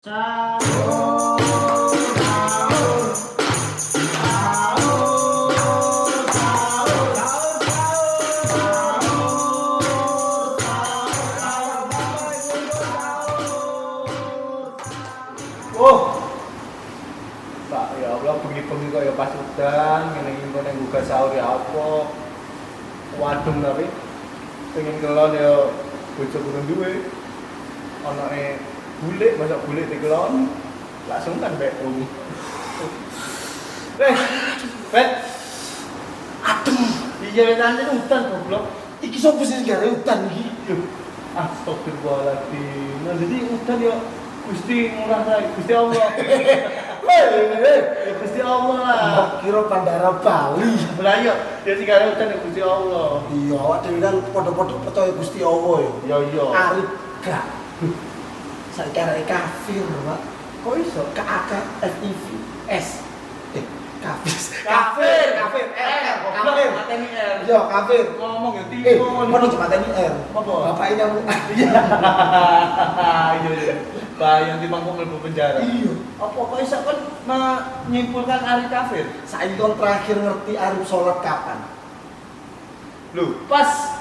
Sahur, sahur, sahur, sahur, sahur, sahur, sahur. Oh. Pak, ya Allah, bengi-bengi kaya pas udan, ngene iki engko nek gugah sahur ya apa? Wadung tapi pengen kelon ya bojo kurang duwe. Anake bulik, masa bulik dikelon. Langsung kan mbek um. Eh, Bet. Adem. Iya, nanti udan goblok. Iki sapa sing gawe udan iki? Duh, astagfirullahaladzim. Nah, jadi udan ya Gusti Ngurah Rai, Gusti Allah. Hei, Ya Gusti Allah lah. mbok kira bandara Bali. Lah iya, ya sing gawe udan ya Gusti Allah. Iya, awak dhewe kan padha-padha percaya Gusti Allah ya. Ya iya. Arif gak. Saiki areke kafir, Pak. Kok iso? K A K F I V S. Eh, kafir. Kafir. Kafir, R, R, Goblok, kafir. mateni R. Iya, kafir. Ngomong ya Eh, tipu. kono cuma mateni R. Apa? Bapaknya nyamuk. Iya. Iya iya. Bayang timbang kok mlebu penjara. Iya. Apa kok iso kon menyimpulkan Arif kafir? Saiki kon terakhir ngerti Arif sholat kapan? Loh, pas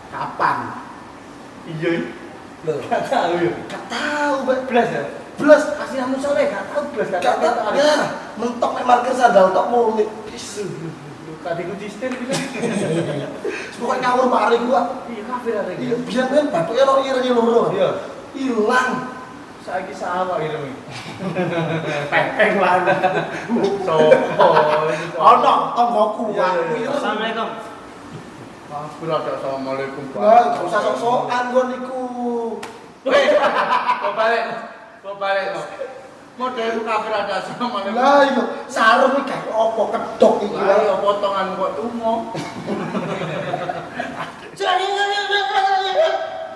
Kapan? iya. Loh, Gak tahu ya. gak tahu, Pak. Blas ya. Blas. Asli namun sore gak tahu blas gak Gak tahu. tahu. Ya, mentok nek marker sandal tok mulih. Tadi kunci setir bisa. Pokoke ngawur Pak Arif gua. Iya kafir arek Iya, iki. biyen kan bapaknya ono irenge loro. Pak. Iya. Ilang. Saiki sawah ireng iki. Pepeng lah. Sopo? Ono tanggoku Iya, Pak. iya, iya. Ireng. Assalamualaikum. Kafir ada assalamualaikum Pak. Lah, gak usah sok-sokan kon niku. Weh, kok balik? Kok balik no? Model ku kafir ada assalamualaikum. Lah iya, sarung iki gak apa kedok iki. Lah iya potongan kok tumo.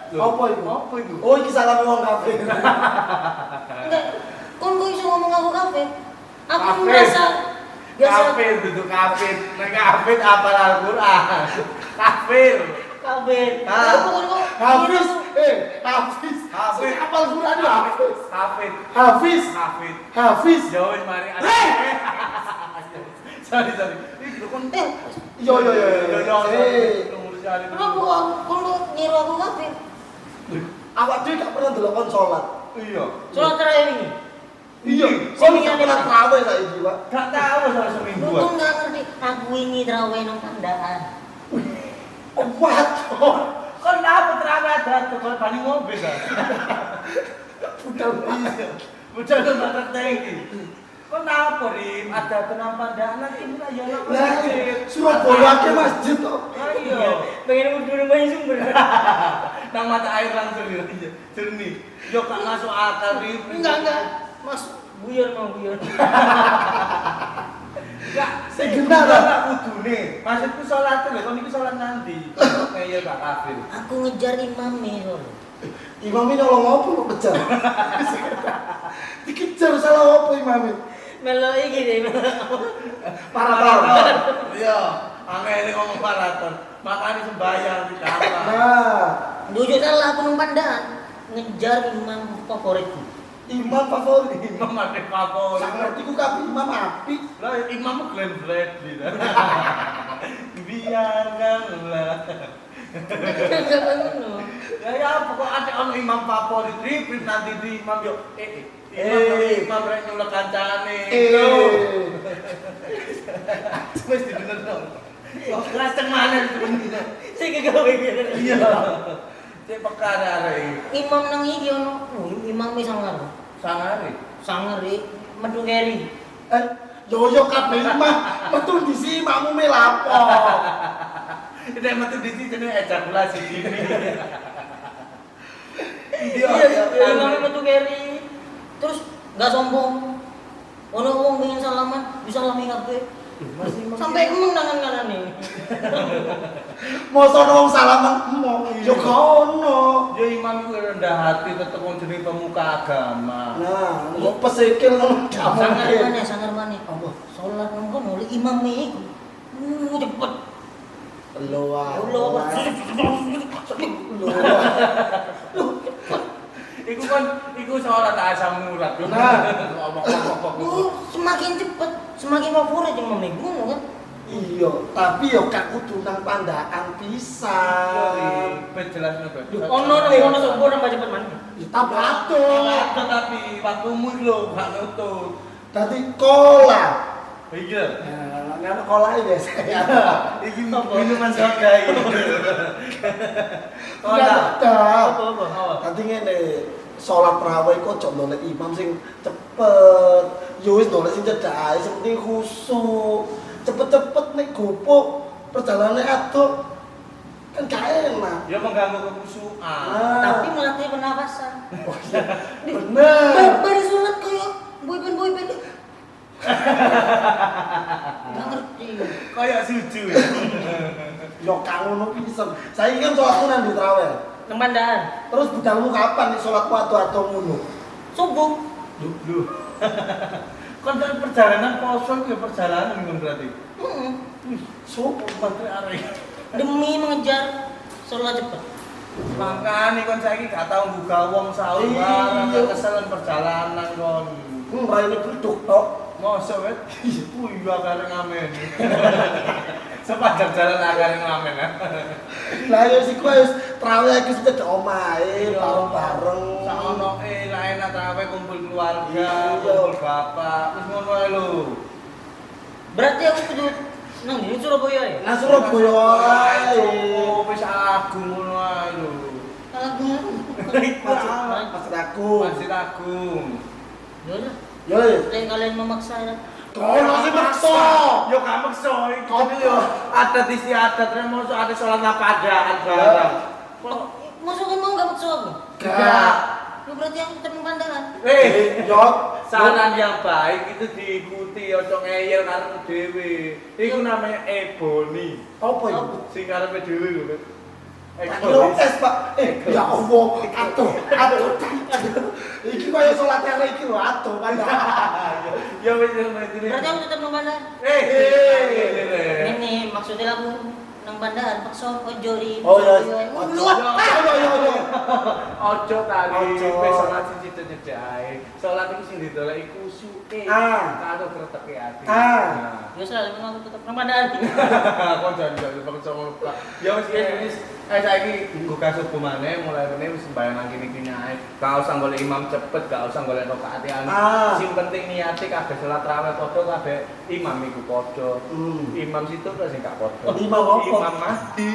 Apa iku? Apa iku? Oh, iki salam wong kafir. Enggak, kon kok iso ngomong aku kafir? Aku Kafir. merasa biasa Kafir duduk kafir. Nek kafir apal Al-Qur'an. Kafir. kafir. Ah. Aku kon kok Hafiz, eh, Hafiz. Hafiz. Sing apal Quran yo Hafiz. Kafir. Hafiz, Kafir. Hafiz. Ya wis mari. Sorry, sorry. Iki lho kon Eh, Iya iya iya Yo iya. yo. Eh, Ngurus ali. kenapa kok kon kok ngiru aku kafir? Awak dhewe gak pernah ndelok kon salat. Iya. Sholat terakhir ini. Iya, kon gak pernah traweh saiki, Pak. Gak tahu salah seminggu. Lu gak ngerti. Aku ini terawih nang Pandaan. What? Kon apa terawih ada kok bani ngombe ta? Budal iya. Bocah nang batak tangki. Kon apa Rim? Ada tenang Pandaan nanti mulai ya lah. Lah, Surabaya ke masjid kok. Ayo. Pengen wudu nang banyu sumber. Nang mata air langsung ya. Iya, Jernih. Yo gak masuk akal Rim. Enggak, enggak. Mas guyon mau guyon. Enggak. Sing genah ta. Enggak kudune. Maksudku salat lho, kon iku salat nanti. Ngeyel gak kafir. Aku ngejar imame lho. Imame nyolong opo kok kejar? Dikejar salah opo imame? Melo iki deh. Maraton. Iya, angel ngomong maraton. Makane sembayang di kamar. Nah, Dujuk salah aku nang Pandaan. Ngejar imam favoritku. imam favorit. Imam ada favorit. Sak ngerti ku kabeh imam apik. Lah imam Glenn Fredly. Biarkanlah. Enggak ngono. Ya ya pokok ada ono imam favorit ribet nanti di imam yo eh eh imam Eh. imam rek nyulek kancane. Eh. Wis dibenerno. Kok kelas mana dibenerno. Sing kegawe gitu. Iya. Cek peka arek iki. Imam nang iki ono, imame sangar. Sangare. Sangar iki metu keri. Eh, yo yo kabeh imam metu disi makmume lapo. Nek metu disi jenenge ejakulasi dini. Iya, Iya, imame metu keri. Terus nggak sombong. Ono wong pengen salaman, bisa salami kabeh. Sampai emeng tangan kanane. Mosok ono wong salaman emo, yo gak ono. Ya imam iku rendah hati tetep wong jenenge pemuka agama. Nah, kok pesikil ngono gak Sangar mungkin. maneh, sangar maneh. Apa? Salat nang kono oleh imame iku. Cepet. Lho. Allah. Lho. Iku kan iku sholat asam urat. Nah. Ngomong-ngomong. Semakin cepet, semakin favorit yang mami ngono kan. Iya, tapi yo gak kudu nang pandaan pisan. Ribet jelas no, Beb. Ono nang ngono subuh nambah cepet maneh. Ya tambah adoh. Tapi waktumu iki lho gak nutut. Dadi kola. Iya. Nah, nek kola iki biasa. Iki minuman soda iki. Kola. Apa-apa? Dadi ngene, salat tarawih iku aja ndolek imam sing cepet. Ya wis ndolek sing cedhak ae, sing penting khusuk. Cepet-cepet nek gopo perjalanane adoh kan gak enak. Ya mengganggu kekhusyukan. Ah. Tapi melatih pernapasan. Oh iya, bener. Baru sholat koyo boyband. Gak ngerti. Kayak suju ya. Yo gak ngono pisan. Saiki kan sholatku nang ndi tarawih. Nang Pandaan. Terus budalmu kapan nek sholatku ado-ado ngono? Subuh. Lho. Kon kan perjalanan poso ya perjalanan ngono berarti. Heeh. Subuh Pantri arek. Demi mengejar sholat cepet. Makane kon saiki gak tau nggugah wong sahur Iya. barang keselen perjalanan kon. Raine bleduk tok. Mosok wet. Iya akare ngamen. Sepanjang jalan akare ngamen. Lah ya siku wis traweh iki cedhak omahe Iya. bareng-bareng. Saonoke lah enak traweh kumpul keluarga, Iya. kumpul bapak, wis ngono ae lho. Berarti aku kudu nang ndi Surabaya ya? Nah Surabaya ae. Oh, wis agung ngono ae lho. Agung. Maksud aku. Masjid Agung. Ya udah, Yo. lek kalian memaksa ya. Kono sing maksa. Yo gak maksa iki yo adat istiadat rek mosok ate salat nang padaan barang. Masuk kan mau gak maksa aku? Gak. Lu berarti aku tetep nang Pandaan. Eh, Yo. saran yang baik itu diikuti, ojo ngeyel karepmu dhewe. Iku namanya eboni. Apa itu? Sing karepe dhewe lho, Beb. Kira es, Pak. Ya Allah, aduh, aduh. Iki koyo salat arek iki lho, aduh kan. Ya wis wis wis. Berarti aku tetep nang Pandaan. Eh, Ini maksudnya aku nang Pandaan paksa ojo di Oh ya. Surabaya. Ojo. Lu, Yo yo yo. Ojo tali, Ojo. wis salat sing cedhek-cedhek ae. Salat iku sing didoleki kusuke. Ah. Karo kreteke ati. Ah. Ya wis lah, memang aku tetep nang Pandaan. Kon jangan paksa ngono Pak. Ya wis wis wis. Saiki nggugah subuh maneh mulai rene wis sembahyang nang kene-kene ae. Gak usah golek imam cepet, gak usah golek rakaat anu. Ah. Sing penting niate kabeh salat tarawih padha kabeh imam iku padha. Hmm. Imam situ kok sing gak padha. Imam apa? Imam Mahdi.